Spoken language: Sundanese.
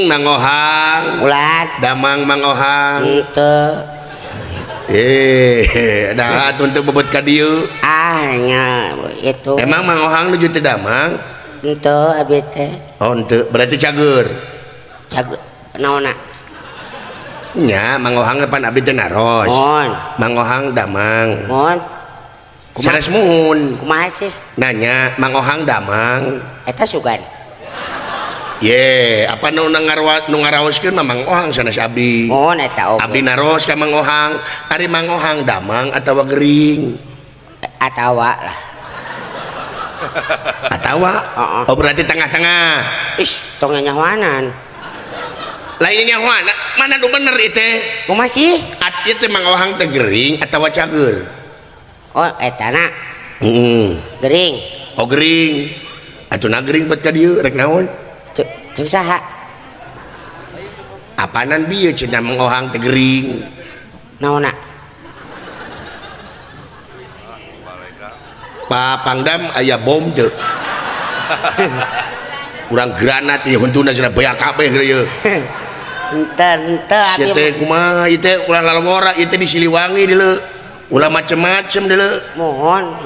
Mang Ohang. Ulat. Damang, Mang Ohang? Henteu. Eh, dah atuh teu bebet ka dieu. Ah, nya itu. Emang Mang Ohang nuju teu damang? Henteu, abi teh. Oh, henteu, berarti cager. Cager naonna? Nya, Mang Ohang depan abdi teh naros. Mohon. Mang Ohang damang? Mohon. Kumaha? Sanes muhun. Kumaha sih? Nanya, Mang Ohang damang? Eta sugan. Ye, apa nu ngarwa nu ngaraoskeun mah Mang Ohang, sanes abdi. Mohon, eta oge. Abdi naros ka Mang Ohang, ari Mang Ohang damang atawa gering? Atawa lah. Atawa? Heeh. Oh, berarti tengah-tengah. Ih, tong nyahoanan. Lain nyahoana, mana nu bener itu? Kumaha sih? At ieu teh Mang Ohang teh gering atawa cager? Oh, eta na. Heeh. Gering. Oh, gering. Atuh na gering bet ka dieu rek naon? Cek cek saha? Apanan bieu cenah Mang Ohang teh gering? Naonna? Pak Pangdam, aya bom teu? Urang granat ieu huntuna cenah, beak kabeh ieu. Henteu, henteu abi. Ieu teh kumaha ieu teh? Ulah lalawora ieu teh, di Siliwangi dieu. Ulah macem-macem dieu. Mohon.